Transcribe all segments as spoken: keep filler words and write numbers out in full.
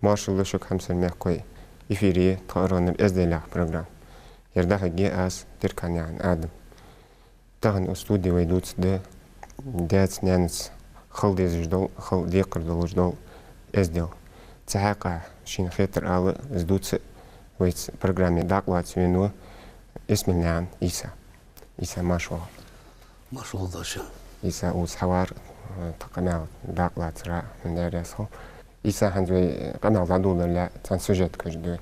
Маршал да шуга, хьамсара мехкахой. Эфире тха орган «Эздел» яха программа. Ер дӀахьоргья аз, Теркан яхьан Адам. Тахан укх студе вай дувцаргда даьца-наьнаца хила дезаш дола, хила декхар долаш дола эздел. Цу хьакъехьа шийна хетар ала, из дувца вайца программе дакъа лаца венав Исмаилнаькъан Ӏийса. Ӏийса, марша воагӀалва. Марша воагӀалва шо. Ӏийса, укхаза хьавар, э, тха къамаьл дакъа лацара хьона дерригаш хьо. Ӏийса, хӀанз вай къамаьл дӀадоладале, цхьан сюжетага хьежаргда вай.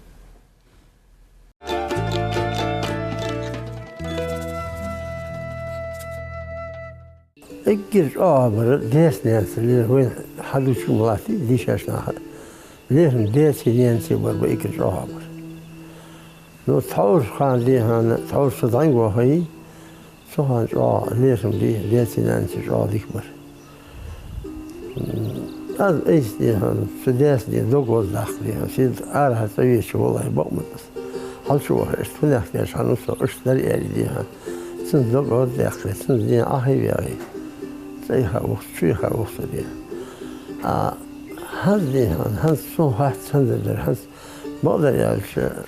Эггара чӀоагӀа бар даьца-наьнаца лерхӀам, вайна хьадувцаш ма латтий дийшача наха. ЛерхӀам даьцеи наьнацеи бар ба эггара чӀоагӀа бар. Ну, тхьовра хана, дий хьона, тхьовра со зӀамига вахе, цу хана чӀоагӀа лерхӀам, дий, даьцеи наьнацеи чӀоагӀа дика бар. Аз айса, дий хьона, цу даьца, дий, дог гӀоздаккха, дий хьона, сел арахьара цӀавеча, валлахӀи, бакъ ма да аз. Хьалчувахар иштта фуннагӀа тешхьан ва со, иштта дар аьле, дий хьона. Цунца дог гӀоздаьккхе, цунца, дий хьона, ӀохайваьгӀе, цӀа яха вух, чу яха вух со, дий хьона. А хӀанз, дий хьона, хӀанз сона хац хӀанзара дар, хӀанз, бакъдар аьлча,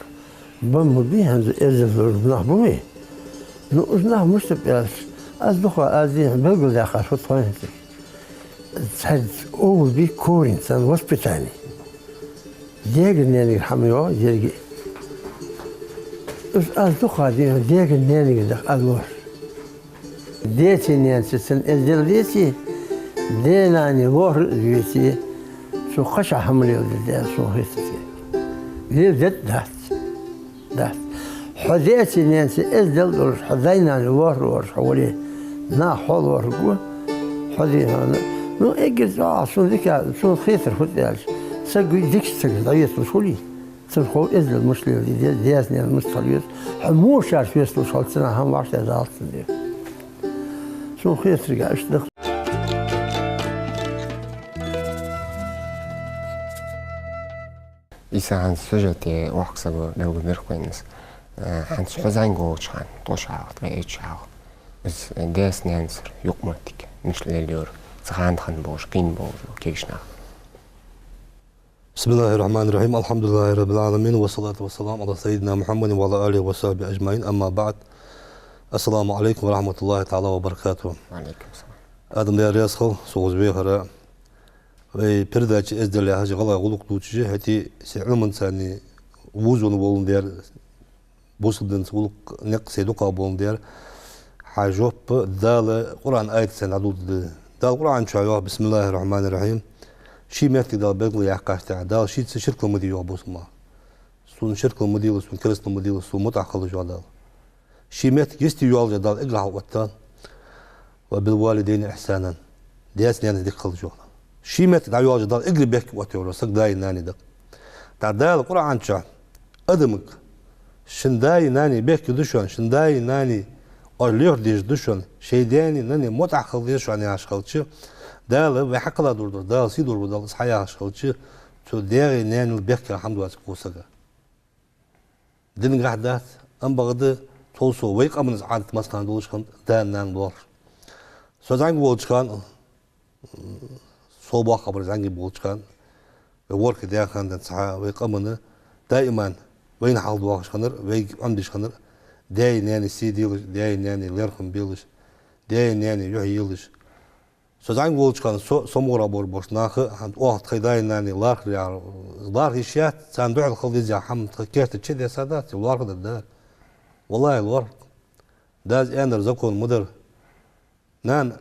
бан ма бий хӀанз эздел лоархӀаш нах ба вай. Ну, уж нах мишта ба аьлча, аз дукха, аз, дий хьона, белгалдаьккхача, вот хьона хӀинца. Цхьацца овал бий корень, царна воспитание. Даьгара-наьнагара хӀама йоагӀа еррига. Уж аз дукха, дий хьона, даьгара-наьнагара да аз лоархӀаш. Даьцеи наьнацеи цун эздел деций, даьи нанеи лоархӀар из веций, цо кхычахьа хӀама леладергда аьнна сона хетац. Леладергдац. Дац. Хьо даьцеи наьнацеи эздел долаш, хьо даьи нанеи лоархӀаш хьо вале, наха хьо лоархӀаргва, хьо, дий хьона. Ну, эггара чӀоагӀа сона дика, сона хетар фуд аьлча, саг вий дикача сага дӀавецалуш хуле, цунна хов эздел мишта леладе деза, даьца-наьнаца мишта хила веза, хьо мишта вецалуш хилча цунах хӀама вӀаштӀехьадалац цунна, дий. Сона хетарга иштта да. Ӏийса, хӀанз сюжете воккха саг ва, белгалбир-кх вайна из. Э, хӀанз хьо зӀамига волча хана, ткъо шу хьалха, ткъаь итт шу хьалха, из даьца-наьнацара юкъ-моттиг мишта лелайора, цу хана хинна болаш, кхийна болаш кегийча наха? بسم الله الرحمن الرحيم. الحمد لله رب العالمين. والصلاة والسلام على سيدنا محمد وعلى آله وصحبه أجمعين. أما بعد. السلام عليكم ورحمة الله تعالى وبركاته. Ва Ӏалайкум салам. Адам, Даьла раьза хилва, со укхаза вехара. Вай передача «Эздел» яхаш, гӀалгӀай гӀулакх дувцаш, хӀаьта а се Ӏилманца а вузавенна воландаь, бусалба динца гӀулакх никъ се дукха боландаь, хьа жоп Дала Къуръан аятаца дӀадоладергда. Дала Къуръан чу йоах: بسم الله الرحمن الرحيم. Ший моттиг Дала белгалъяьккхача тӀехьа, Дала шийца ширк ма де йоах бусалба наха. Сона ширк ма делаш, сона керастал ма делаш, сона мутӀахьа хилалаш йоах Дала. Ший моттиг йисте йоалаш Дала эггара хьалха оттадаьд: وبالوالدين إحسانا. Даьца-наьнаца дика хилалаш йоах Дала. Ший моттиг дӀайоалаш Дала эггара бехке оттайоалаш саг даьи нанеи да. ТӀаккха Дала Къуръан чу адамага: шун даьи нанеи бехке да шоана, шун даьи нанеи оаш лоархӀа дезаш да шоана, шоай даьи нанеи мутӀахьа хила деза шоана яхаш хилча, Дала вай хьакхелла дургдар, Дала сий дургдар, Дала из хьаяхаш хилча, цу даьи нанеи бехке хӀама доацилга укх сага. Динагахьа дац, ам бакъда тховсо вай къаман из Ӏадат массахана долаш хиннад да-нана лоархӀаш. Со зӀамига волча хана, со боккха хабар, зӀамига болча хана, вай ворхӀ даь хана денз цхьа вай къаман даиман вайна хьалха доахаш хиннар, вайга Ӏомадеш хиннар, даьи нанеи сий делаш, даьи нанеи лерхӀам белаш, даьи нанеи юхь елаш. Со зӀамига волча хана со, со мугӀара бора бош наха, хӀанз оаха тхоай даьи нанеи лархӀар яхар, лархӀа йиш яц, царна духьал хила деза яха хӀама тха керта чу а дессадац, лоархӀадар да. ВаллахӀи, лоархӀар. Дас аьннадар закон ма дар. Нана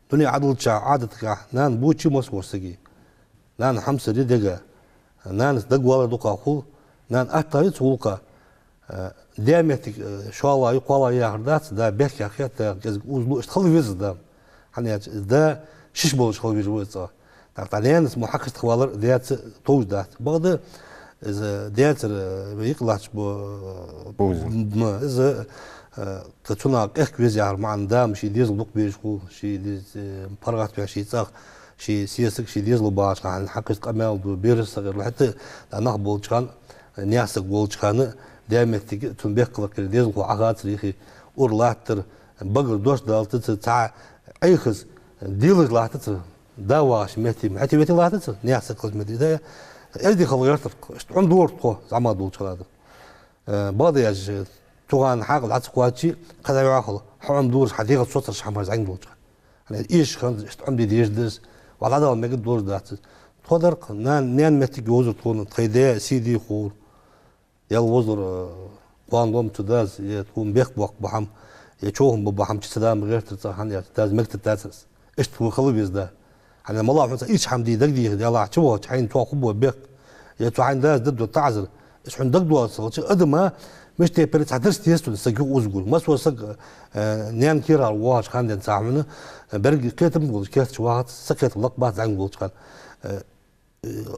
дуне Ӏодиллача Ӏадатагахьа, нана боча массе вола саг. Нана хьамсара я дега. Нанаца дагавалар дукха хул. Нана атта я цу гӀулакха. Э, даь моттиг, э, шоллагӀа я, кхоалагӀа я яхар дац, да бехке хетта, кӀезига узлу, иштта хила веза да. ХӀана аьлча да шиш болаш хила везаш ва из цӀагӀа. ТӀаккха наьнаца мо хьакхеставалар даьца товш дац. Бакъда из даьцара, э, юкъе латташ бола, э, Бовза. М, из, э, цунах къехка веза яхар маӀан да, ма ший дезал дукха безаш хул, ший дез-, э, паргӀатваь ший цӀагӀа, ший сесаг, ший дезало багӀача хана хьакхеста къамаьл ду, бераш сагӀийрла, хӀаьта а нах болча хана, наьха саг волча хана, даь моттиг цунна бехк хиларах дезалхо Ӏохацар, йихи ура латтар, багара дош далийтацар, цхьа Ӏехаза делаш латтацар, да вагӀача метте, хӀаьта а вете латтацар, наьха саг хилча метте, да, Эздий хила гӀертар, иштта Ӏомадора тхо, зӀамига долча хана. Э, бакъда аьлча, цу хана хьаькъал дӀа ца кхоаче, кхы дӀа йоахал, хьо Ӏомадораш, хьа дегӀаца соцараш хӀама зӀамига долча хана. ХӀана аьлча эшаш хиннад, иштта Ӏомаде дезаш да из, валла дӀадала мегаргдолаш дац из. Тхо дар-кх, нана, наьна моттиг йовзар тхона, тхоай даь сий дийхар. Яла возар, э, кхоана лома цу дас, е тхона бехк боаккх ба хӀама, е човхам ба ба хӀама, чу цу да ма гӀертар цӀа, хӀана аьлча дас мегаш дацар из. Иштта хила веза да. ХӀана, мала хьона цхьа ийрча хӀама дий дагадехе, Даьлахьа, чу воагӀача хьайна цох хургба бехк, е цу хьайна дас дергда таӀазар. Из хьона дагадоацалца, адама мишта тайпара цхьа дарс деза цунна, саг юха оза гур. Масса саг, э, наьна кера воагӀача хана денз цхьа хьона, э, берригаш кхетам болаш керта чу вахац, са кхетам лакха бац зӀамига волча хана. Э,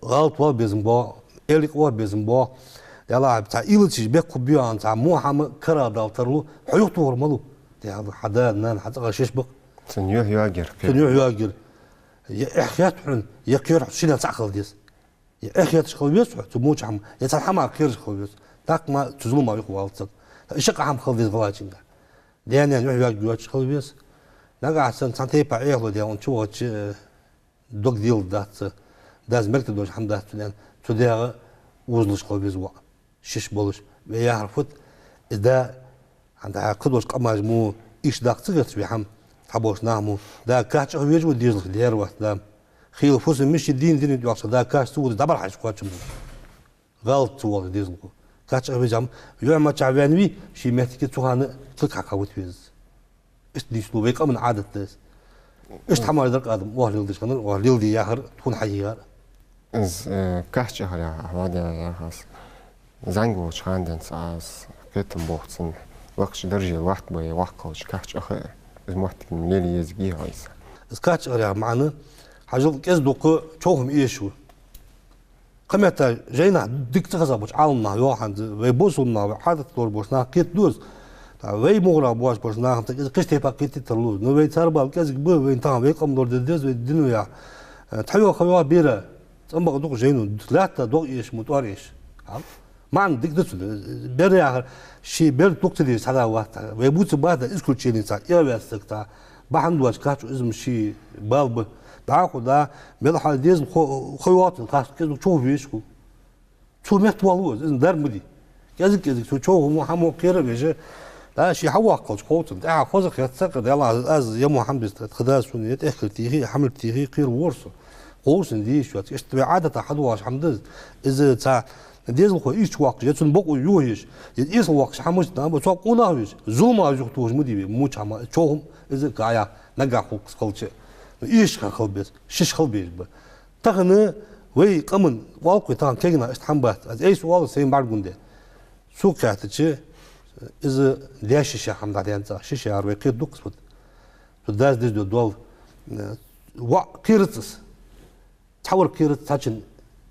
гӀалат вар безам ба, эликъ вар безам ба. Яла цхьа уйлача бехк хургбий аьнна, цхьа во хӀама карадала тарлу, хьо юхатохар малув. Даьла, хьа да, нана, хьа цӀагӀа шиш бакъ. Цун юхь йоагар. Цун юхь йоагар. Е эхь хет хьона, е кхер хьона, шиннел цхьаъ хила деза. Е эхь хеташ хила веза хьо, цу моча хӀама, е цхьа хӀама кхераш хила веза. ТӀаккха мара цу зулама юха валац саг. Иштта хӀама хила деза гӀалгӀачунга. Даь-наьна юхь йоагаш йоацаш хила веза. Нагахьа санна цхьан тайпара Ӏехало даьнна чу вахача, э, дог дилла дац, дас мегаш дола хӀама дац цу даьна, цу даьга озалуш хила веза воӀ. Шиш болаш, вай яхар фуд, из да, хӀанз хьа кхы долча къамаша мо, иштта даккха ца гӀерташ вай хӀама, цхьаболча наха мо, да кхаччалца везаш ва дезалхо, дера вац да. Хийла фусам мишта дийна дина доахаш, да кхаччалца ца везаш, дӀабӀарахьежача кхоачам ба. ГӀалат ца воалаш дезалхо. Кхаччалца веза хӀама, юхьмарчахьа ваьннавий, ший моттиге цу хана кулг хьакха вита веза из. Иштта нийслу, вай къаман Ӏадат да из. Иштта хӀамаш дар-кх адам, оаха леладеш хиннар, оаха леладе яхар, тхона хьайийгӀар. Из, э, кхаччалца яха, хьо да яхаш. ЗӀамига волча хана денз аз кхетам болх цун, воккхача дарже лоаттабе, воккха хилча кхаччалца, из моттиг лелае езаргья хьо, Ӏийса. Из кхаччалца яха маӀан, хьажал, кӀезиг-дукха човхам эшаш ва. Кхыметтел жайнашка дика ца хозаш болча Ӏаламнаха йоах хӀанз, вай бусалба нах, вай Ӏадат лораш болча наха кхетаду из. ТӀаккха вай мугӀарах боацаш болча наха-м тӀаккха из кхыча тайпара кхетийтаргья из. Ну, вай цар бала кӀезига ба, вайна тахан вай къам лораде деза, вай дин вай яхаш. Э, тхьайоах, хьайоах бера, цӀенбакъ дукха жайно, лаьтта догӀа эшаш мо, тӀоара эшаш. ХӀа? МаӀан дика да цун. Бер яхар, ший бер дукха ца дезаш цхьа да вац. Вай бувцаш бац исключени цхьа, э, ваьсса саг цхьа. Бахьан долаш кхаччалца из-м ший бала ба. ДӀахо да, мел хьа дезалхо, хьайоах цун, кхаччалца кӀезиг-дукха човхавеш хул. Цо метта воалл из, из дар ма дий. КӀезиг-кӀезига цо човхамо, хӀамо кхера а веш, да, ше хьавоаккхалца хов цунна. ТӀаккха хоза хет сага, Даьла, аз, аз е мо хӀама деза, тха дас сона е тӀехкар техе, хьамал техе кхера вора со. Ховш санна де йиш йоац. Иштта вай Ӏадатах хьадоагӀаш хӀама да из. Из цхьа дезалхо ийрча воаккхаш, е цун бокъо йохаеш, е эсала воаккхаш хӀама да, цох къонах веш, зулама юхатохаш ма дий вай, моча хӀама, човхам, из кхаях, нагахьа хургхилча. Ну, эшаш хила беза, шиш хила безаш ба. Тахан вай къаман, оал-кх вай тахан кегий нах, иштта хӀама бац. Аз айса оал, сайна бӀаргагу де. Сога хаьттача, из даь шиша хӀама да, даь цӀагӀа шиша яхар вай кхетаду-кх из фуд. Цу дас деза дола, э, воӀ кхераций из. Цхьавар кхераций, цхьачун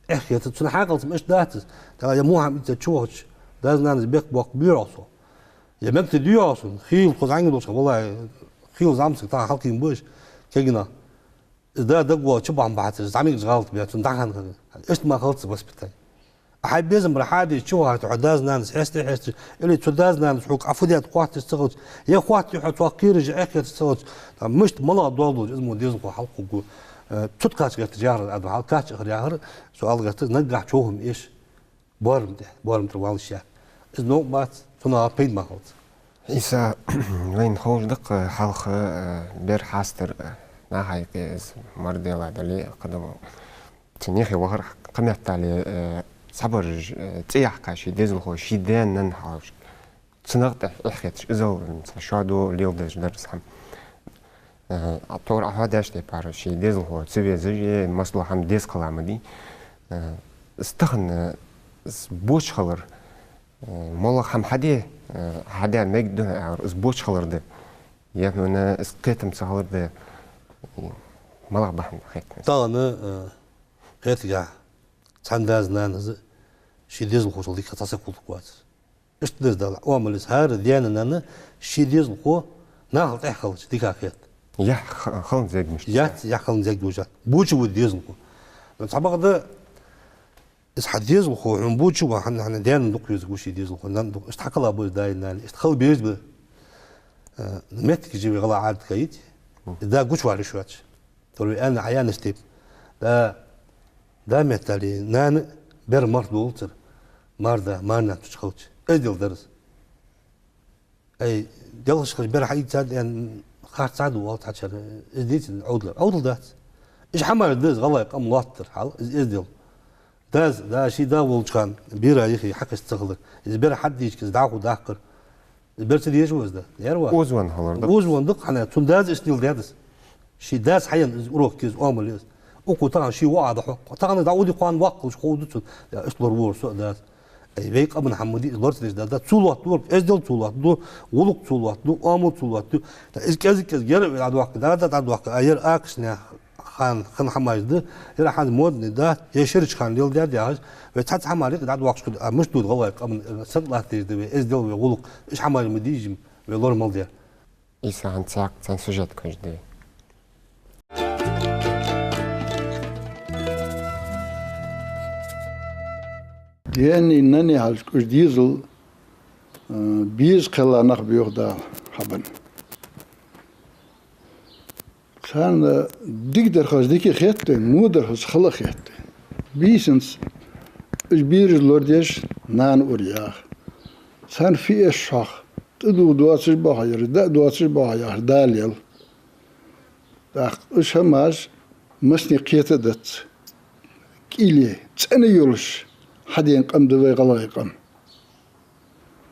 эхь хетаций, цун хьаькъалца-м иштта дац из. ТӀаккха е во хӀама ийца чу вахача, дас-нанас бехк боаккхаргбий-хьогӀ со. Е мегаш дий-хьогӀ сона, хийла тхо зӀамига долча хана, валлахӀи, хийла зӀамсаг тахан хьалкхийна ба уж, кегий нах. Из да дагавоалача бахьан бахьацар, зӀамигача гӀалат баьб, цунна дӀаханхар. Иштта мара хилац воспитани. Хьай безам бар хьадеш чу вахарта, хьо дас-нанас хьестий, хьестий, или цу дас-нанас хьога Ӏа фу даьд хоатташ ца хилча, е хоатте хьо цох кхераш, е эхь хеташ ца хилча, там мишта малагӀа доал долаш, из мо дезалхо хьалкхувргва. Э, цу тӀа кхаччалца гӀерташ яхар, адам хьал кхаччалца яхар, со ала гӀертар, наггахьа човхам эш. Боарам тӀа, боарам тӀара валлаш яр. Из новкъа бац, цунах пайда ма хилац. Ӏийса, вайна ховш да-кх хьалха, э, бер хьастар, э, наха юкъе из мара дела дале, кхы да мо. Цун юхе вахар кхыметтел, э, цхьабараш, э, цӀи яьккха ший дезалхо, ший даь-наьна хьалхашка. Цунах тӀехьа эхь хеташ, иззал, м, цхьа шоадо леладеш дар из хӀама. Э, тхьовра Ӏа хьоадаьча тайпара, ший дезалхо ца везаш, е масала хӀама деза кхелла ма дий. Э, из тахан, э, из боча хилар, э, моллагӀа хӀама хьаде, э, хьаде мегаш да, э, из боча хилар да. Е хьона из кхетам ца хилар да. Э, малагӀа бахьан хет хьона из? Тахан, э, кхетагахьа, цхьан дас-нанас ший дезалхошал дика цхьа саг хулийтаргвац. Иштта деза Даьла, Ӏамал из, хӀара даь-нана ший дезалхо нахал тӀехьа хилча дика хет. Яхь х-, хиланзаргда мишта? Яц, яхь хиланзаргда уж. Боча ва дезалхо. Но цхьабакъда, из хьа дезалхо, хьона боча ва, хьона, хьона даь-нана дукха везаргва ший дезалхо, нана дукха. Иштта хьакхелла ба уж даь-нана, иштта хила безаш ба. Э, моттигаш я вай гӀалгӀай Ӏадатага йита. Мгм. Да гучавала йиш йоацаш. Тора вай аьнна, Ӏа аьннача тайпара. Да, Да меттали, нана бер марх долацар, мар да, мар нана цу чу хилча. Эздел дар из. Ай, делхаш хилча бер хьаийцад аьнна харцахьа ду оал цхьачар, из дийцад Ӏовдал. Ӏовдал дац. Из хӀамаш да из гӀалгӀай къам лоаттар хьал, из эздел. Дас, да, ший да волча хана бера юхе хьакхашта ца хилар. Из бер хьадийча, из дӀахо даккхар. Из бер ца дезаш ва из да? Яр ва? Озавенна хилар да. Озавенна да-кх хьона, цун дас иштта леладаьд из. Ший дас хьаенна из урок, из оамал я из. Укхо тахан ший воӀа да хьокх. Тахан из дӀаоди кхоана ваккхалаш ховш да цунна. Я, иштта лоравора со а дас. Ай, вай къаман хӀама ма дий из, лора ца дезаш да, да, цо лоаттаду, эздел цо лоаттаду, гӀулакх цо лоаттаду, оамал цо лоаттаду. Да, из кӀезиг-кӀезига яр а вай дӀадоаккхаргда, дӀадоаккхаргда, а яр акхашна хана хинна хӀамаш да, яр хӀанз модни дац, е ширача хана леладаьд яхаш, вай цхьацца хӀамаш рикъ дӀадоаккхаш хул, а мишта да гӀалгӀай къаман саг латташ да вай, эздел вай, гӀулакх, уж хӀамаш ма дий уж, вай лора мел дар. Иса, хӀанз цхьаькха цхьан сюжет кхоачашде. Даьнеи нанеи хьалхашка уж дезал, а, беза кхелла нах ба йоах Дала хьабенна. Царна дикадар хоза дика хет вайна, водар хоза хала хет вайна. Бийсанца уж бераш лорадеш нана ура яха. Царна фу эш хьох, тӀадувха доацаш ба хьо, яр даа доацаш ба хьо яхаш Дала лел. ТӀаккха уж хӀамаш массане кхета а дац, кӀийле, цӀена йолаш хьадена къам да вай гӀалгӀай къам.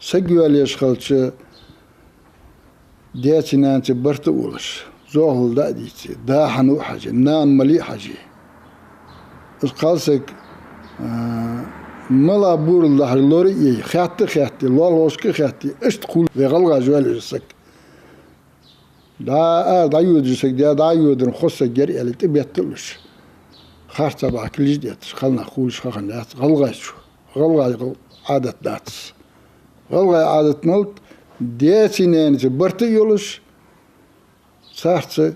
Саг йоалаеш хилча, даьцеи наьнацеи барт а волаш, зоахалол дӀа а дийце, да хьан ва а хьаже, нана мале а хьаже. Из кхалсаг, а, мала бурал дахьаш лора а йий, хаьтта а хаьтте, лоалахошка а хаьтте, иштта кхувл вай гӀалгӀа йоалаеш саг. ДӀа а дӀайодаш саг да, дӀа а йодар хоза саг яр аьле, тӀабетталуш. Харцахьа бахьа килиш детташ, кхалнах кхувлаш хахана яц гӀалгӀайчо. ГӀалгӀай Ӏадат дац. ГӀалгӀай Ӏадат мала да, даьцеи наьнацеи барт а йолаш, царца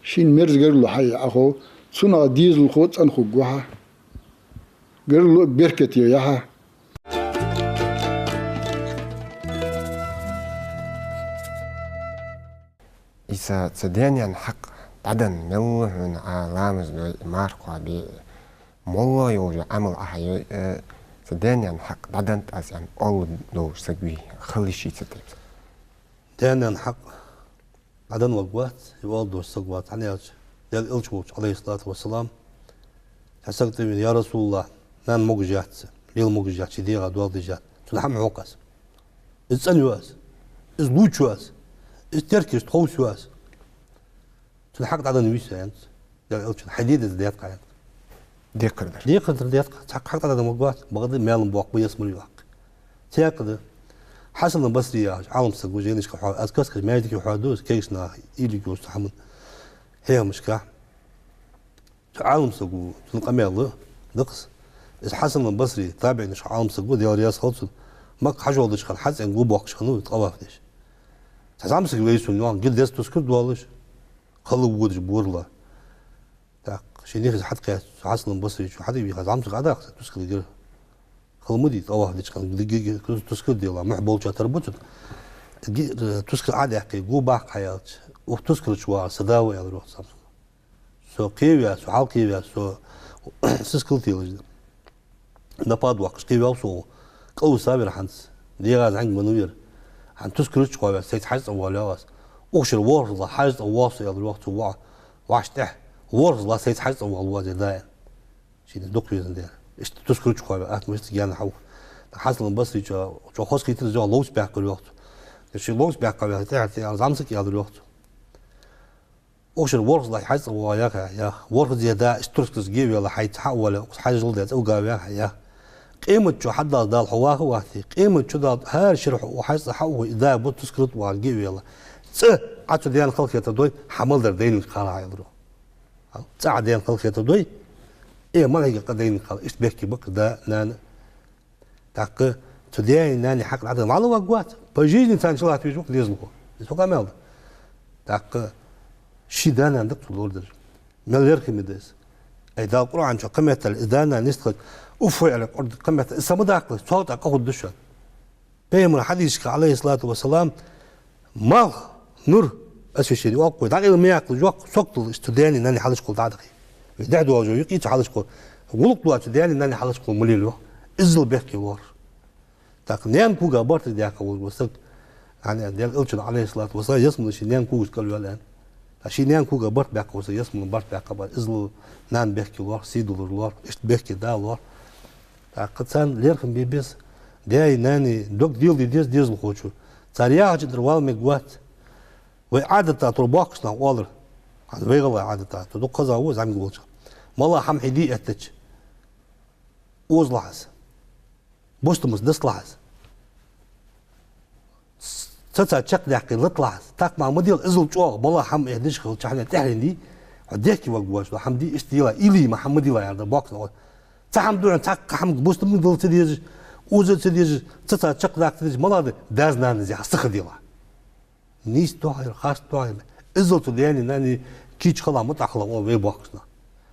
шийна мерза гаргало хьае Ӏохов, цунах дезалхо цӀена хургва хьа. Гаргало беркате я хьа. Иса, цу даь-наьна хьакъ дӀаденна мел хьона Ӏа ламаз дой, марха кхоабе, моллагӀа йолча Ӏамал Ӏа хьайой, э, цу даь-наьна хьакъ дӀаденнад аз аьнна оалаш долаш саг вий, хила йиш йий цу тайпара? Даь-наьна хьакъ дӀаденна варгвац, е оалаш дола саг вац, хӀана аьлча Даьла Элча волча, Ӏалайхи ссалату вассалам, цхьа саг тӀавена: «Я РасулаллахӀ, нана могаш яц са, лела могаш яц, ший дегӀа доал дезаш яц. Цунна хӀама хьокх аз. Из цӀена ю аз, из лувча ю аз, из теркашта ховса ю аз. Цун хьакъ дӀаденна вий со», — аьннад. Даьла Элчано: «Хьай де деза даьд-кх», — аьннад. Декхар дар. Декхар дар даьд-кх, цхьаккха хьакъ дӀаденна варгвац, бакъда мел боаккх ба, ялсмале йоаккх. Цхьаькха да. Хьасан ал-Басри яхаш Ӏалам саг ва, жайнашка хьоа, аз кхаьчача маьждиге хьоадувц, кегийча наха уйла йолаш цу хӀаман хьехамашка. Цу Ӏалам саго, цун къамаьл да-кх из. Из Хьасан ал-Басри, табиӀинашка Ӏалам саг ва, Даьла раьза хилва цунна, Макка хьажол деча хана хьацӀенга гу боаккхаш хиннав тӀаваф деш. Цхьа зӀамсаг вайра цунна, йоах, гира деза тускар доаллаш, кхалла водаш борала. ТӀаккха ший нихаца хьатӀакхаьчача, цу Хьасан ал-Басричо хьатӀавийха, зӀамсаг Ӏодаккха, тускар гира. Кхалла ма дий, тӀаваф деча хана г-, г-, г-, тускар дела, мухь болчоа тара ба цунна. Г-, тускар Ӏодаккхе, гу баккха хьаялча, укх тускара чу вагӀар са да ва, аьлар йоах цу зӀамсаго. Со кхеваь, со хьалкхеваь, со сискал телаш да. Напад воаккхаш кхеваьв со. КӀалвиса вар хӀанз, дегӀа зӀамига ма вар. ХӀанз тускара чу кхоаваь, сайца хьажцӀа воалаваьв аз. Укх шера ворхӀазлагӀа хьажцӀа воал со, аьлар йоах цу воӀо, вӀаштӀехьа. ВорхӀазлагӀа сайца хьажцӀа воалаву аз, ер да, аьнна. Шийна дукха везаш дар. Иштта тускара чу кхоаваь, атта мишта гаьна хьалха. Хьасан ал-Басричо, чӀоагӀа хоза хийтар из, йоах, ловца баьккхар йоах цо. Ший ловца баьккха ваьхе, тӀехьа тӀа аьлар, зӀамсаг, аьлар йоах цо. Укх шера ворхӀазлагӀа хьажцӀа воагӀа яхе, яхе. ВорхӀазеи да, иштта тускараца гевелла хьайца хьа а воале, укхаза хьажал даь цӀа вига ваьхе, яхе. Къематдийнахьа хьадаллалца Дала хьо ваха а вахийте, къематдийнахьа Дала хӀара шера хьо хьажцӀа хьа а вахе, из да бу тускара тӀа вагӀа гевелла. ЦӀа Ӏа цу даьна хала хетар дой, хьа мел дар дайнилга кхалахь, аьлар йоах. ЦӀа Ӏа даьна хала хетар дой, э, мел хьийга къа дайнилга кхалахь. Иштта бехке ба-кх да, нана. ТӀаккха цу даьи нанеи хьакъ дӀаденна мала варгвац. По жизни царна чулатта везаш ва-кх дезалхо. Из хьо къамаьл да. ТӀаккха ший да-нана да-кх цо лорадер. Мел лерхӀаме да из. Ай, Дала Къуръан чу кхаметтал, из да-нана нийсхилча, уф аьле къорд кхаметтал, из са ма даккхалаш, цул тӀехьа къа хургда шоана. Пайхамара хьадисашка, Ӏалайхи ссалату вассалам, малх, нур, освещение, оалкхой, дӀакъайла ма яккхалаш, йоах, согтал иштта даьи нанеи хьалхашкахула дӀа а дахе. Вай дехьа доаллаш йола юкъ, цу хьалхашкахула. ГӀулакх доацача даьна-нанна хьалхашка ма лелайо, иззал бехке лоархӀаш. ТӀаккха наьна кога барт даьккха волаш вола саг, хӀана аьлча Даьла Элчано, Ӏалайхи ссалату вассалам, ялсмале ший наьна когашта кӀалваьв аьнна. ТӀаккха ший наьна кога барт баьккха вола саг ялсмале барт баьккха бац, иззал нана бехке лоархӀ, сий долаш лоархӀ, иштта бехке да лоархӀ. ТӀаккха царна лерхӀам бе беза, даьи-нанеи дог делде деза дезалхочо. Цар яхача тӀара вала мегаргвац. Вай Ӏадата тхо боккхийча наха оалар. Хьан вай гӀалгӀай Ӏадата тхо дукха хеза ва зӀамига волча. МалагӀа хӀама хьаде эттача, озалахь из. Бустамца дисалахь из. Цаца чакхдаьккха латалахь из. ТӀаккха ма дел, иззал чӀоагӀа малагӀа хӀама э деш хилча хьона тӀехьленна дий, хьо дехке варгвоацаш дола хӀама дий, иштта делахь, уйла е ма хӀама ма делахь, яхар да боккхийча наха. Цхьа хӀама да хьона, цхьаккха хӀама бустам дала ца дезаш, оза ца дезаш, цаца чакхдаьккха ца дезаш, малагӀа да, дас-нанас яхар сиха делахь. Нийса тоха ер, харц тоха ер. Иззал цу даьна-нанна кийча хилалахь, мутӀахьа хилалахь, оал вай боккхийча наха.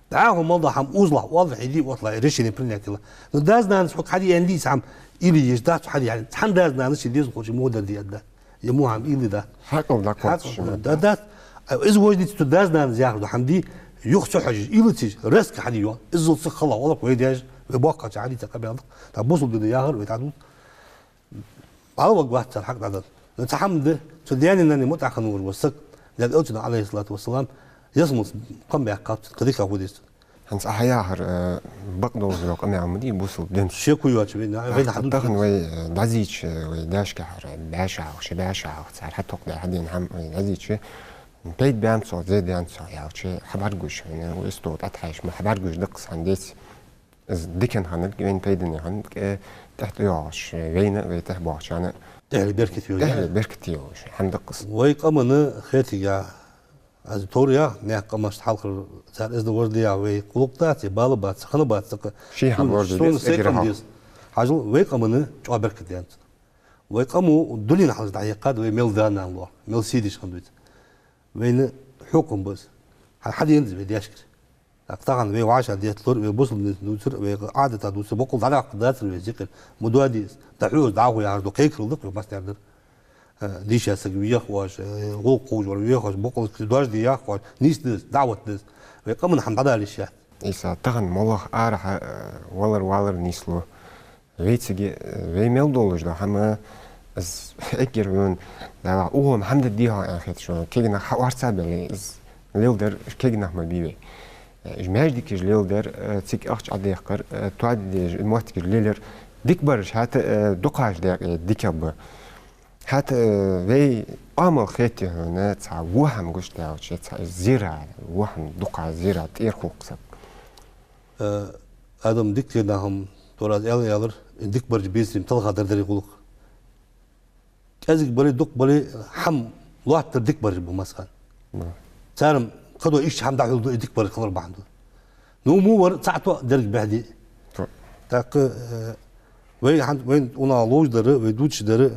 ДӀахо мел дола хӀама озалахь, оалар хьаде, отталахь, решение принять делахь. Но дас-нанас хьога хьаде аьнна дий из хӀама, уйла еш дац хьаде аьнна. Цхьан дас-нанас ший дезалхочоа мудар де а дац. Е во хӀама уйла е дац. Хьаькъал дӀакхоачаш хьаькъал ма да, дац. Из вождица цу дас-нанас яхар да хӀама дий, юха ца хьожаш, уйла ца еш, резко хьаде йоах. Иззал сиха хилалахь, оалар вай даьша, вай боккхача хьадийца къамаьл да. ТӀаккха бусалба дино яхар вай дӀадувц. БӀаргаваргвац цар хьакъ дӀадала. Но цхьа хӀама да, цу даьна-нанна мутӀахьа хинна волаш вола саг, Даьла Элчано, Ӏалайхи ссалату вассалам, ялсмале кхам баьккхаб цунна, кхы дика хургдий цунна. ХӀанз Ӏа яхар, э, бакъдолаш дола къамаьл ма дий бусалба динца. Шеко йоацаш вайна, вайна тӀаккха хьадувц. Тахан вай, э, дӀазийча, вай даьшкахьара бӀаьшагӀа, ши бӀаьшагӀа, цар хьатохкаш даь хьадена хӀама вай дӀазийча, пайда баьннаб цох, зе даьннад цох аьлча, хьабӀаргагуш хьона, вай истол тӀатӀахьежача ма хьабӀаргагуш да-кх из хӀама деций. Из дикана хиннилга, вайна пайдане хиннилга, э, тӀехьа тӀайоагӀаш, вайна, вай тӀехьа боагӀачарна тӀехьале беркате йолаш, тӀехьале беркате йолаш хӀама да-кх из. Вай къаман хетаргахьа, аз товр яхар, наьха къамашта хьалхара цар эздел-важа дӀаяхар вай гӀулакх дац, е бала бац, хӀама бац, цхьаккха ший хӀама лорадеш сона деза, сай эггара къам хьалха деза. Хьажал, вай къаман чӀоагӀа беркат да хӀанз. Вай къамо дунен хьалхашка дӀахьекхад вай мел да-нана лоархӀ, мел сий деш хинна дувца. Вайна хьокхам ба из. Хьа-, хьадена да из вай даьшкара. ТӀаккха тахан вай вӀашагӀдетталур, вай бусалба динца дувцар, вай Ӏадата дувцар, боккъал дӀадаккха дацар вай зикар. Ма доаде из. ДӀахьо из, дӀахо яхаш дола кхайкарал да-кх вай массанега дар. Э, дийша саг вех оаш, э, гӀулакх ховш вар вех оаш, боккъал дош де яхаш оаш, нийса да из, даӀват да из. Вай къаман хӀама дӀадала йиш яц. Ӏийса, тахан моллагӀа арахьа, э, валар-валар нийслу. Вайцига, э, вай мел долаш дола хӀама, из эггара хьона, Дала, укхо-м хӀама дергда хьона аьнна хеташ, кегий нах хьаорца а беле, из леладер кегий нах ма бий вай. Э, уж маьждигаш леладер, э, цига ахча Ӏодехкар, э, тоаде дезаш моттигаш лелаяр, дика бараш хӀаьта, э, дукхагӀча даькъе дика ба. ХӀаьта, э, вай Ӏамал хетий хьона, цхьа во хӀама гуш даьлча, цхьа зира, во хӀама дукха зира тӀера хул-кх саг. Э, адам дика нах-м, тӀора аз аьнна аьлар, дика бараш безам талха дар дарий гӀулакх. КӀезига бале, дукха бале, хӀама лоаттар дика бараш ба массахана. Ба. Цар-м кхыдола иштта хӀама дӀахьулду, из дика бараш хилар бахьан да. Ну, мо вар цхьа тоъ дерг бехде. То. ТӀаккха, э, вай хӀанз, вайна укханах ловш дар, вай дувцаш дар,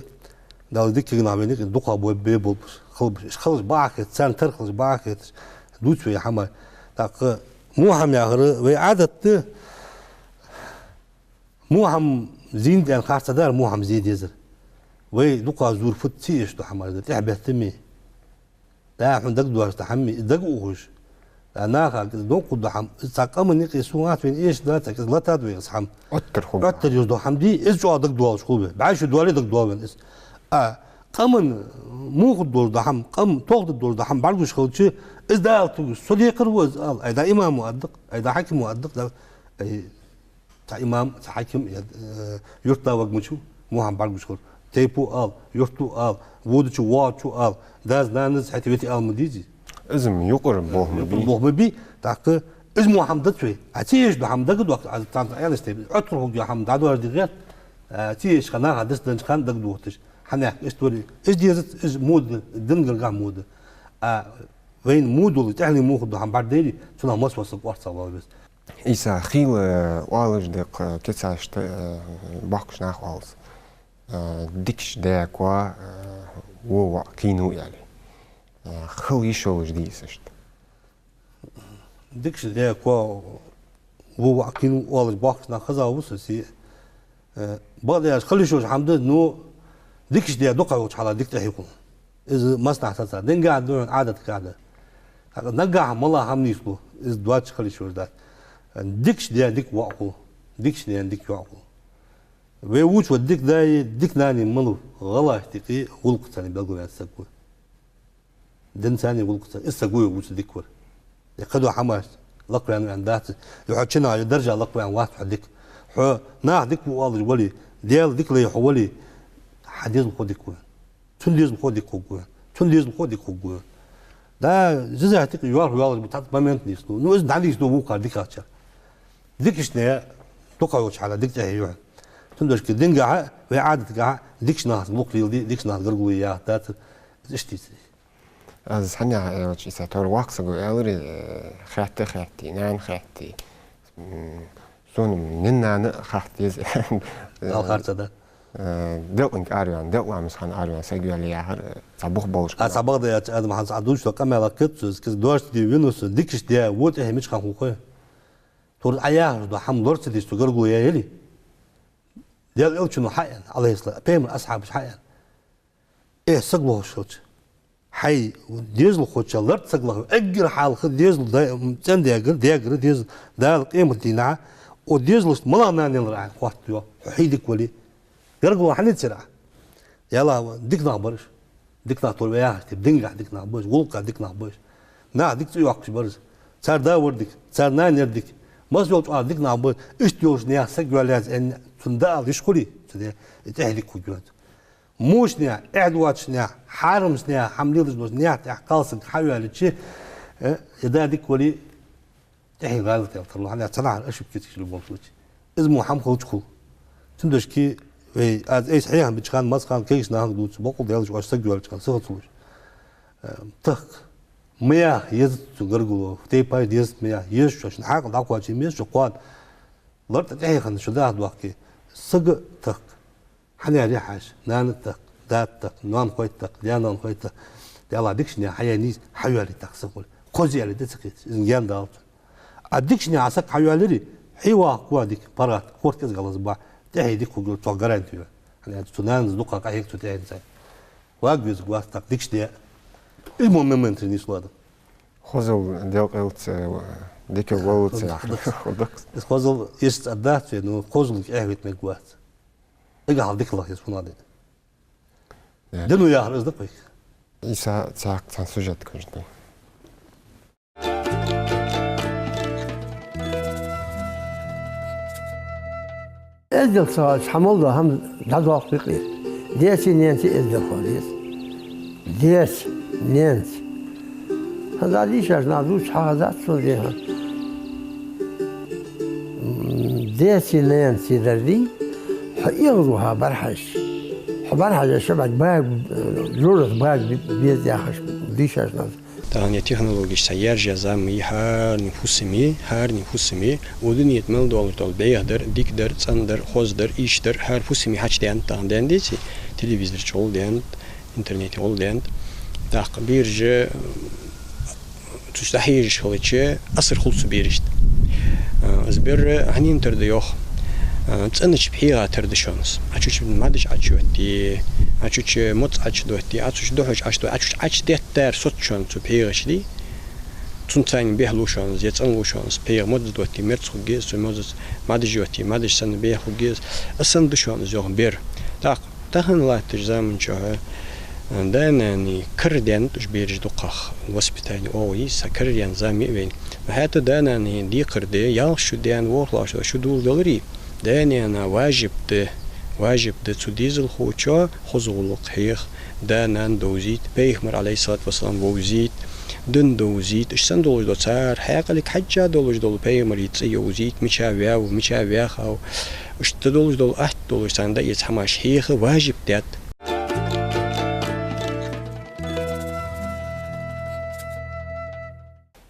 Дала дика кегий нах вайна юкъе дукха бе-, бе болба, хилба, халаш бахьа хет, царна тара халаш бахьа хет, дувц вай хӀама. ТӀаккха во хӀама яхар, вай Ӏадат да, во хӀама зийнад аьнна харц дар, во хӀама зе дезар. Вай дукха зур фуд ца эшаш дола хӀама да, тӀехьа бетта ма. ДӀа хьона дагадоагӀаш да хӀама, из дага ухаш. ДӀа наха из доккха да хӀама, из цхьа къаман юкъе сона аьнна вайна эшаш дац, из латад вай из хӀама. Оттар хул. Оттар йоз да хӀама дий, из чӀоагӀа дагадоалаш хул вай. БӀаь шу доале дагадоал вайна из. А къаман муха долаш да хӀама, къам тохда долаш да хӀама бӀаргагуш хилча, из Дала тугаш, со декхар ва из ала. Ай да имамо аддакх, ай да хьакимо аддакх, да, ай Цхьа имам, цхьа хьаким, е, э, юрта ваг мучу, во хӀама бӀаргагуш хилар. Тайпо ала, юрто ала, водачо, воагӀачо ала, дас-нанас хьета вете ала ма дезий. Из-м юкъара болх ма бий. Юкъара болх ма бий. ТӀаккха из во хӀама дац вай. А ца эшаш дола хӀама дагадоагӀа, а царна аьннаш тайпа. Оттар хургйола хӀама дӀадоаржаде гӀерт. А ца эшача наха дицденнача хана дагадоагӀийташ. Хьанехк иштта вари. Из дезац, из мода, дингаргахьа мода. А вайна модула, тӀехьале муха да хӀама бӀаргадайрий, цунах масса саг орцагӀвала веза. Ӏийса, хийла оалаш да-кх кицашта, э, боккхийча наха оалаш. Э, дикача даь-коа, э, во воӀ кхийнав аьле. Э, хила йиш йолаш дий из иштта? Дикача даь-коа во воӀ кхийнав оалаш боккхийча наха хеза ва со се. Э, бакъда аьлча, хила йиш йолаш хӀама да, но дикача даь дукха йолча хьала дика тӀехьа хул. Из массанахьа сацар. Дингахьа да хьона, Ӏадатагахьа да. ТӀаккха наггахьа малагӀа хӀама нийслу, из доацаш хила йиш йолаш дац. Дикача даь дика воӀ хул, дикача наьна дика йоӀ хул. Вай вувцаш вола дика даи дика нанеи малав? ГӀалгӀашта юкъе гӀулакхаца белгалваьнна саг ва. Динца а, гӀулакхаца а. Из саг ва вай вувцаш дика вар. Е кхыдола хӀамаш лакхваьнна ваьнна дац. Е хьо чинаьрча даржа лакхваьнна вац хьо дика. Хьо наха дика ва оалаш вале, Даьла дика лай хьо вале, хьа дезалхо дика ва. Цун дезалхо дика хургва. Цун дезалхо дика хургва. Да, жизахь тӀа йоархӀ йоалаш ба, цхьацца момент нийслу. Ну, из дӀанийсду вокхар дикагӀчар. Дикача наьна дукха йолча хьала дика тӀехье ю хьона. Цудухьа дингахьа, вай Ӏадатагахьа дикача нахаца гӀулакх леладе, дикача нахаца гаргало е яхар дац, из иштта дийцар. Аз хьанехьа аьлча, Ӏийса, тхьовра воккха саго аьлар, э, хатта хатте, нана хатте. М, сона нин-нана хатта деза. Дала харцахьа да. Э, делкъанга араваьнна, делкъа ламаз хана араваьнна саг йоалае яхар, э, цхьа бух болаш. А, цхьа бакъда яц, Адам хьанца а дувцаш дола къамаьл кхетац, из кӀезига дош де вина со, дикача даь во тӀехье мича хана хул хой. Тхьовра Ӏа яхаш дола хӀама лора ца деш цо гаргало яь яле. Даьла Элчано хьааьннад, Ӏалайхи ссалам, пайхамара асхьабаша хьааьннад. Э, саг лохаш хилча, хьай дезалхочоа лард саг лахь, эггара хьалха дезал да-, цӀен-даьгара, даьгара дезал, Дала къематдийнахьа, о дезалашта малагӀа нана ялар Ӏа хоаттаю, хьо хьай дика вале. Гаргало хьанийсар Ӏа? Ялла, дика нах бар уж. Дика нах тхьовра вай яхача тайпара, дингахьа дика нах ба уж, гӀулакхахьа дика нах ба уж. Наха дика цӀи йоаккхаш бар уж. Цар да вар дика, цар нана яр дика. Масса йолча Ӏа дика нах ба уж. Иштта йолча наьха саг йоалаяьй аьнна, цунна дӀаала йиш хуле, цу де, из тӀехье дика хургья. Мушнех, эхь доацача наьха, хьарамча наьха, хьамлелаш доацача наьха тӀехьа кхалсаг хьайоалача, э, е да дика вале, тӀехье гӀалат ял тарлу, хӀана аьлча цхьанахьара ошибка цига любом случае. Из мо хӀама хилча хул. Цудухьа вай, аз айса хьехам бича хана, маца хана кегийча нахага дувц, бокъонца Даьла, оаш саг йоалача хана сиха ца луш. Э, тахка. Ма яха езац цу гаргало, тайпай дезац ма яха, еза шоашта, хьаькъал дӀакхоаче ма еза шо кхоана. Лар тӀа тӀехье хинна шо даха дохке, сага тахка. Хьанехьа хьажа, нана тахка, да тахка, ноанахой тахка, даь-ноанахой тахка. Даьла, дикача наьха хьаяьнна из хьайоалае тахка саг хуле. Кхозза яле да ца кхеташ, из гаьна далац. А дикача наьха саг хьайоаларе, хье вахаргва дика, паргӀата, корта кӀезига гӀалгӀаза бахь, тӀехье дика хургва, цох гаранти я. ХӀана аьлча цу нанас дукха къахьег цу тӀехьенца. Ваг везаргвац тӀаккха дикача даь. Из мо момент нийслу Адам. Хозал делкъа ялац, дика волалуц яхар. Хозал. Из хозал иштта цӀа дац вай, но хозалга эхь вита мегаш вац. Эггара хьалха дика лаха еза хӀана дина. Э. Дино яхар из да-кх вайга. Ӏийса, цхьаькха цхьан сюжет кхоачашде. Эздел ца хилча, хьа мел дола хӀама дӀадоаккх юкъера. Даьцеи наьнацеи эздел хила деза. Даьца, наьнаца. ХӀанз дийшача наха дувцаш хьахезад сона дехьа. М, даьцеи наьнацеи дар дий, хьо эгӀазваха бӀарахьежача. Хьо бӀарахьежача шабаьг бага, жожагӀате бага беза яхаш дийшача наха. Тахан технологеш цхьа яьржа зама я, хӀаране фусаме, хӀаране фусаме, укх дунен тӀа мел долаш дола бӀеха дар, дика дар, цӀена дар, хоза дар, ийрча дар, хӀара фусаме хьачудаьннад тахан, даьнна деций, телевизора чу гӀолла даьннад, интернета гӀолла даьннад. ТӀаккха бераш, м, цу чу дӀахьежаш хилча, асар хул цу берашта. А, из бер хьанна тара да йоах? А, цӀенача пхьегӀа тара да шоана из. Ӏа цу чу мӀадаш Ӏочуйотте, Ӏа цу чу моц Ӏочудотте, Ӏа цу чу духьаш Ӏочудотте, Ӏа цу чу Ӏочудеттар соц шоана цу пхьегӀа чу дий. Цунца бӀехлу шоана из, е цӀенлу шоана из, пхьегӀа моцаца дотте, мерза хургья из, цу моцаца мӀадаш йотте, мӀадаш санна бӀехлу хургья из. Из санна да шоана из йоах бер. ТӀаккха тахан латтача заман чухь, э, да-нанеи карадаьннад уж бераш дукхагӀа, воспитание оал из, са карадаьнна зама я вайна. Но хӀаьта да-нанеи декхар де, ялх шу даьнна, ворхӀлагӀа шу, шу доладеларе, да-нана важиб да, важиб да цу дезалхочоа хоза гӀулакх хьеха, да-нана довзийта, пайхамар, Ӏалайхи ссалату вассалам, вовзийта, дин довзийта, иштта санна долаш дола, цар хьаькъалга хьежжа долаш дола пайхамара цӀи йовзийта, мича ваьв, мича ваьхав, иштта долаш дола, атта долаш, царна дӀаэца хӀамаш хьеха важиб даьд.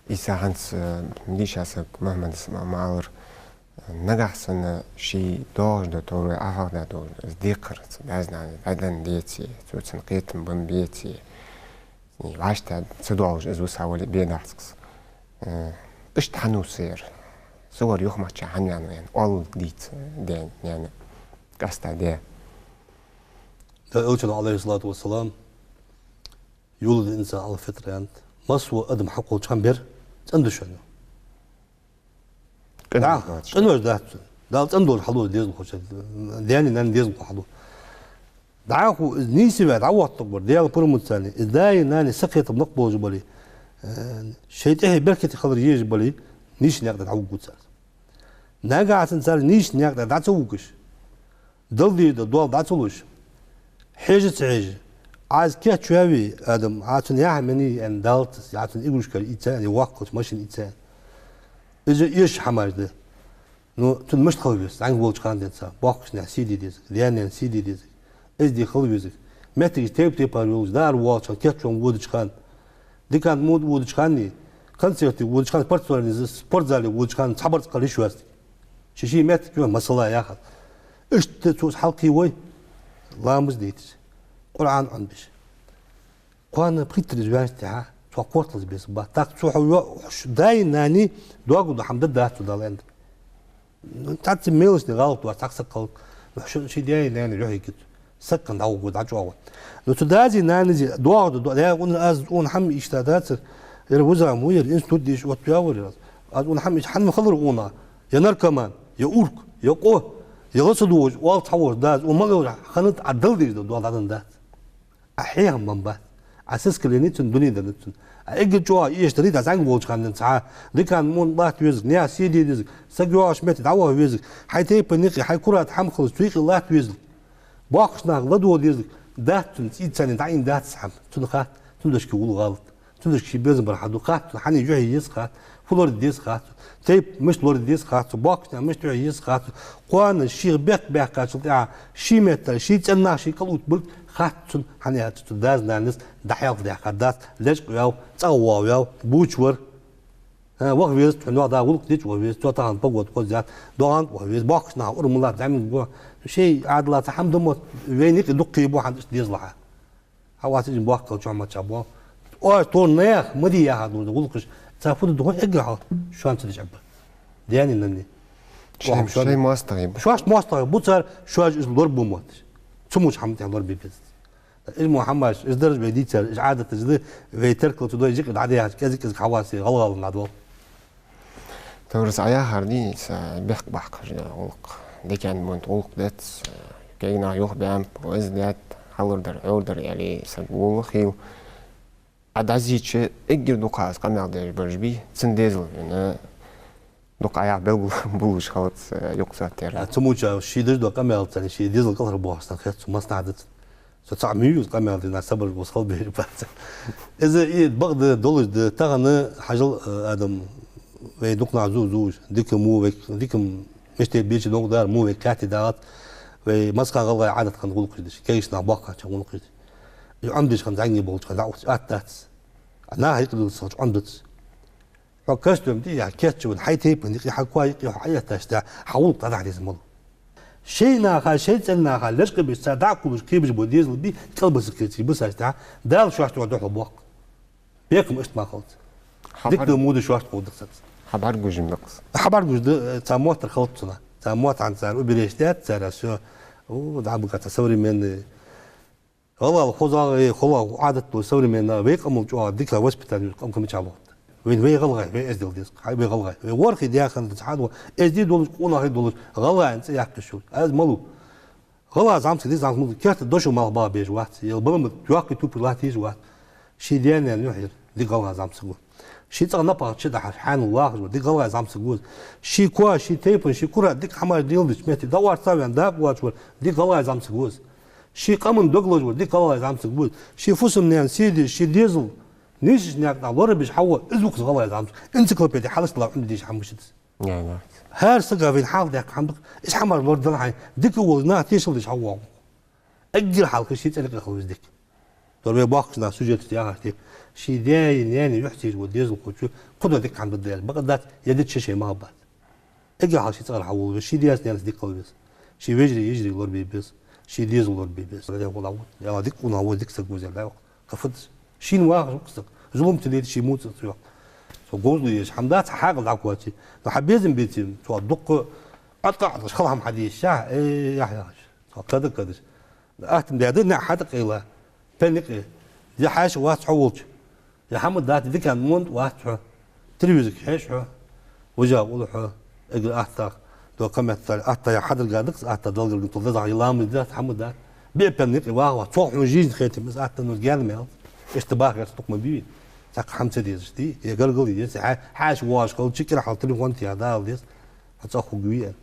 Ӏийса, хӀанз, э, дийша саг Мухьаммада ма аллара, нагахьа санна ший доагӀаш дола товр вай Ӏохьоахадаь долаш, из декхар, цу даьца-наьнаца дӀаденна деце, цо цунна кхетам бенна беце, вӀаштӀехьа ца доагӀаш из висавале бе дац-кх из. Э, иштта хьан висар? Цу вар юхамаччахьа хьан ваьннав аьнна, оалалга дийца даь, наьна, къаьстта даь. Даьла Элчано, Ӏалайхи ссалату вассалам, يولد الإنسان على الفطرة аьннад, масса вола адам хьакхоллача хана бер цӀена да шоана. КъиношдаӀа, дац. Къинош дац цун. Дала цӀена долаш хьалу дезалхочоа, даьна-нанна дезалхо хьалу. ДӀахо из нийсваь дӀавоттаргвар, Даьла пурамца, из даи нанеи сакхетам лакха болаш бале, э, шоай тӀехье беркате хилар езаш бале, нийсача наькъа тӀа дӀавугу цар. Нагахьа санна цар нийсача наькъа тӀа дӀа ца вугаш, Дала дийрда доал дӀа ца луш, хьежа ца хьежа, Ӏа из кийчваьвий, Адам, Ӏа цунна яхь меннай аьнна далац, Ӏа цунна игрушка ийца аьнна, е воккхача машин ийца аьнна. Из эшаш хӀамаш да. Ну, цунна мишта хила веза, зӀамига волча хана денз, боккхийча наьха сий де деза, даь-наьна сий де деза. Эздий хила веза. Моттигаш тайп-тайпара йолаш, даар воалача хана, кийчвенна водача хана, дикан муд водача хана, концерте водача хана, спортзале, спортзале водача хана, цхьабарца кхалла йиш йоацаш. Ший-ший моттиг я, масала яхар. Иштта цо из хьалкхе вой, ламаз дайташ, Къуръан Ӏомабеш. Кхоана пхийтта ди из ваьнначул тӀехьагӀа, цох корталца беса бац. ТӀаккха цо хьо йо-, хьо ш-, даи нанеи доагӀа дола хӀама да дац цо Дала аьннар. Ну, цхьацца мелочный гӀалат ва, цхьаккха саг кхалк. Ну, хьо шун ший даи нанеи юхьигиц. Саг кхы дӀавугу, дӀачӀоагӀу. Ну, цу дази нанази доагӀа да, да, ун аз ун хӀама иштта дацар. Ер вуза мо ер, институт деш оттаваьвар ер аз. Аз ун хӀама иштта хьан ма хилар уна. Я наркоман, я урк, я къо, я лаца дугӀуш, оал цхьа вож, даз, ун ма гӀелра, ханат а дал деш да, доал дӀадан дац. А хьехам бан бац. А сискалени цун, дуне дана цун. А эггара чӀоагӀа эшадарий, да зӀамига волча хана денз цхьа, дикан мун латта везарг, наьха сий де дезарг, саг йоагӀача метте дӀаваха везарг, хьай тайпан юкъе, хьай курата хӀама хилча, цу юкъе латта везарг. Боккхийча наха ладувгӀа дезарг, дац цун цӀийца царна дӀаийна дац хӀама, цунна хац, цун дашка вула гӀалат. Цу дашка ший безам бар хьаду, хац цунна, хьанна юхье еза хац, фу лораде деза хац, тайпа мишта лораде деза хац, боккхийча наьха мишта юхье еза хац. Кхоана шийх бехк баьккхачул тӀехьагӀа, ший меттала, ший цӀен нах ший кӀал оттабилга хац цунна, хӀана аьлча цу даьс-нанас дӀахьалха даьккха дац, лечкъа ваьв, цӀагӀа воагӀа ваьв, бучавар. ХӀа, ваха веза тхо, ногӀа да гӀулакх дича ваха веза, цо тахан погода хоза яц, доагӀанза ваха веза, боккхийча наха ура ма латт, зӀамига го. Шоай Ӏадала цхьа хӀама да мо, вайна юкъе дуккха бу хьона иштта дезалахьа. Хьавац из боккхал чухьа мача бо. Оаш тхона наьха ма де яхар нужда гӀулакхаш. Цар фу да духьа эггара хьалха шоана ца дича Ӏабба. Даьна-нанна. Шоай, шоай моастагӀий бу. Шоаш моастагӀий бу цар, шоаш из лорабу мотташ. Цу моча хӀама тӀехьа лорабе беза. Из мо хӀамаш, из дарж вай дийцар, из Ӏадаташ да, вай теркал цу дой жикъа дӀадехьаш, кӀезиг-кӀезиг хьавасе, гӀалгӀална дӀадвал. Товрас, Ӏа яхар дийца бехк баккхаш да гӀулакх. Дикан мунт гӀулакх дец, кегий нах юхабаьннаб, веза даьд, хьалурдар, Ӏурдар, яли саг вола хийла. Ӏа дӀазийча, эггара дукха аз къамаьл деш бараш бий, цун дезал вина, дукха Ӏа яха белгал буллаш хилац, юкъ саттера. А цу моча ший деш дола къамаьл царна, ший дезал кӀалхарбоахаш санна хет цу массанахьа дац. Со цхьа муьйуз къамаьл дина, сабар бус хала бер бац. Из и бакъда долаш да, тахан хьажал, э, Адам, вай дукха нах зу-, зувш, дика мо вай, дика мишта беча ногу дар, мо вай кати дагӀат, вай массахана гӀалгӀай Ӏадат хинна гӀулакхаш деш, кегийча наха боккхача гӀулакхаш деш. И Ӏомадеш хинна зӀамига болча хана дӀаухаш атта дац. А наха юкъе дуллаш хилча Ӏомадац. Хьо костюм тӀа яхь кечвенна, хьай тайпан юкъе, хьай коа юкъе хьо Ӏоэттача, хьа гӀулакх дӀадахьа деза мала. Шоай наха, шоай цӀен наха лечкъа беш, цар дӀа а кхувлаш, кхебеш бола дезал бий, кӀалбиса кхерций бисача, Дала шоашта духьал боккха. Бекхам иштта ма хилац. Дика да, мо да шоашта ховргда царца. Хьабаргуш-м да-кх из. Хьабаргуш да, цар моттар хилац цунах. Цар мотт хьан цар уберечь даьд, цар а всё. О, дӀабуга цар современный. ГӀалгӀай хозагӀа, э, хозагӀа Ӏадат дола современный, вай къамал чӀоагӀа дика воспитание къам кама чалохт. Вай, вай гӀалгӀай, вай эздел деза, хьай вай гӀалгӀай. Вай ворхӀе даьханна цхьа а, эздий долаш, къонахий долаш, гӀалгӀай цӀи яккхаш шу. Аз малув. ГӀалгӀай зӀамсаг деза, зӀамсаг малув. Керта дошо малх баха безаш вац. Ел баламат йоккхий тупи латта езаш вац. Ший даьна-наьна юхь яр, дика гӀалгӀай зӀамсаг ва. Ший цӀагӀа напагӀа чу дахьаш, хьанал вахаш ва, дика гӀалгӀай зӀамсаг ва из. Ший коа, ший тайпан, ший кура дика хӀамаш леладеча метте дӀаорца ваьнна, дакъа воацаш вар, дика гӀалгӀай зӀамсаг ва из. Ший къаман дог лазаш вар, дика гӀалгӀай зӀамсаг ва из. Ший фусам-наьна сий деш, ший дезал, нийсача наькъа тӀа лорабеш хьавоагӀа, из ва-кх из гӀалгӀай зӀамсаг. Энциклопеде хьалхашка дилла Ӏомадеш хӀама ма дац из. Ага. ХӀара сага вайна хьалха даьккха хӀама да-кх, из хӀамаш лораде хьайна, дика волаш, наха тешал деш хьавоагӀа. Эггара хьалха ший цӀен юкъе хила веза дика. Дора вай боккхийча наха сюжеташта яхаш тӀа, ший даьи наьнеи юхь ца еш вола дезалхочо кхыдола дика хӀама дергда аьле, бакъ дац, е дича шоай мах бац. Эггара хьалха ший цӀагӀара хьавола веза, ший даьс-наьнас дика хила веза, ший вежарий-йижарий лорабе беза, ший дезал лорабе беза. Дала дика къонах ва, дика саг ва из, Дала вахт. Кхы фу да из? Шийна вахаш ва-кх саг. Зулам ца дайта ший муцах ца йоаккх. Цо говзал еш хӀама дац, хьа хьаькъал дӀакхоаче. Но хьа безам беце, цо дукха Ӏоткъа-Ӏоткъаш хала хӀама хьадийша, э, яхь яхаш. Цо када-кадаш. Атта ма даьд, наӀ хьатӀакъайла. Пенна юкъе. Е хьаьша вац хьо волча. Е хӀама дац, дикан монда вац хьо. Телевизорга хьежа хьо. Вижа гӀула хьо. Эггара атта, докха меттел атта я хьадаргадакъ, атта Далла гарга тул деза, хьа ламаз дац, хӀама дац. Бепен никъ ваха, цох хьона жизнь хетим, из атта ну гена мел. Иштта бахар тукма бивин. Цхьаккха хӀама ца дезаш ди, я гаргал еза, хьа-, хьаьша воаш хилча, кӀира хьал телефон тия дала деза. Хьа цӀа хуг виен.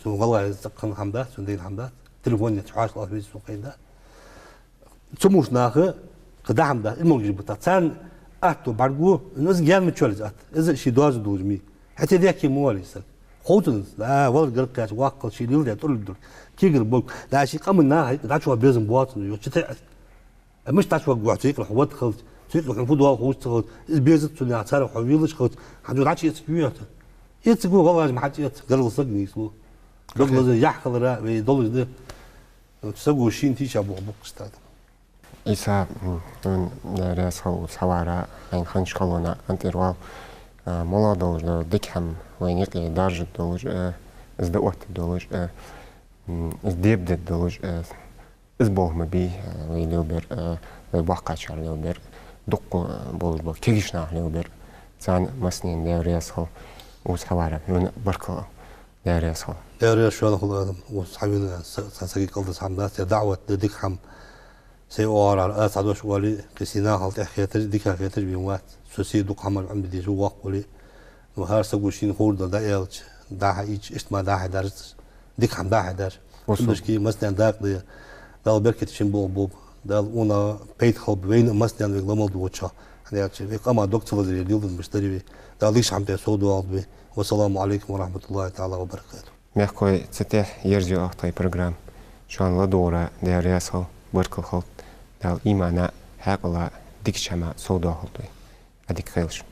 Су гӀалгӀай цӀаккхан хӀама дац, су дайн хьама дац. Телефон ец, хьоаш лах веза, су кхайна дац. Цу муш наха, кхы дахьам да, ин могаш бута. Царна атто бӀаргу, ну, из генма чолиз ат. Из ши доза дулж ми. ХӀаьта дехке муали саг. Хоутун, да, валар гаркач, ваккал ши лил да, турл дур. Кигр бог, да, ши къаман наха, да, чуа безам боацун, ё, чите. А миш да чуа гуа, цикл хват халт, цикл хун фудуал хуц халт, из безат цуна, цара ху вилаш халт, ханжу рачи эцик юята. Эцик гу, валаж ма хачи эц, гарл саг нислу. Гарл за яххалра, вей долж да. Саго шин тийша бу-, буккхаш тада. Иса, м, м, да, рясхал ус хьавара, айн ханч халона, антирвал, а, мала долж да, дикхам, вайн якъе даржа долж, а, из да отта долж, а, м, из деб да долж, а, из болх ма би, а, вай лил бер, а, вай баккхачар лил бер, дуккха, а, болж бо, кегиш нах лил бер, цан маснин да, рясхал ус хьавара, юн баркала. Дерес хо. Дерес шоана хул адам, ус хьавина, са, са, саги калдас хьамдас, я даъват да дик хьам. Сей оарар, а, садош оали, кисина хал тӀехетар, дика хетар, вин ват. Со сей дук хьамар, ам бидеш, вак оали. Ну, хар сагу шин хурда да элч, даха ич, ишт ма даха дарц, дик хьам даха дар. Усу. Ам дашки, маснен дак да, Дала беркат шин бо бо. Дала уна пейт халб вейна маснен вег ламал дуача. Хьаячи, вег ама док цалазри дилдун муштари ви. Дала диш хьамте со дуал би. Вассаламу алейкум ва рахматуллахи таала ва баракатух. Мехкой цатех ерзи ахтай программ. Шоана ладугӀара дерес хал, баркал халт. Дала имана, хьакъала, дик чама со дуахал дуй. Адик хайлаш.